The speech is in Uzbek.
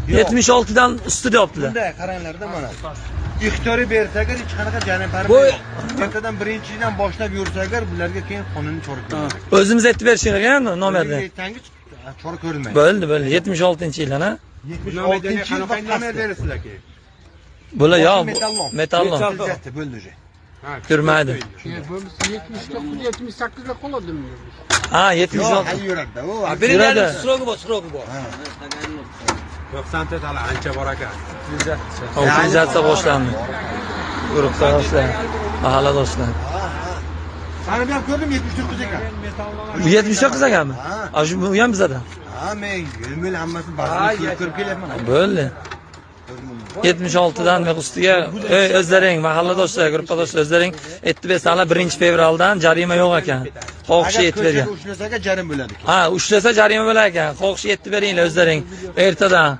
76 dan usti deyaptilar. Bunday qaranglarda mana. Ixtiyoriy bersa agar hech qanaqa jarima parma Bu- yo'q. Ertadan birinchi yildan boshlab yursa agar bularga keyin qonuniy chora ko'riladi. O'zimiz aytib berish kerak ekan nomerni. Ertangi chora ko'rilmaydi. Bo'ldi, bo'ldi. 76-yildan ha. 76 yil va Qanaqa nomer pastda. berasizlar keyin? Bular yo, Metallon. metallon. Metallon. Bo'ldi уже. Ha, Yurmaydi. 79 78 da qoladimi? Ha, Yo'q, 76. hali yuradi u. Yuradi. Срок i bor, срок i bor. 90 ta hali ancha bor ekan. Utilizatsiya boshlandi. Guruhdoshlar, mahalladoshlar. Sani ham ko'rdim, 79 ekan. Bu 79 ekanmi? Ha. Ha, shu bu ham bizadan. Ha, men yo'l hammasini bazini ko'rib ko'rib kelyapman. Bo'ldi. 76 dan ustiga ey o'zlaring mahalladoshlar, gruppadoshlar o'zlaring aytib bersalar 1-fevraldan jarima yo'q ekan. Xohishi Agar aytib bergan. ko'chada ushlasaga jarima bo'ladi. Ha, ushlasa jarima bo'lar ekan. Xohishi aytib beringlar o'zlaring ertadan.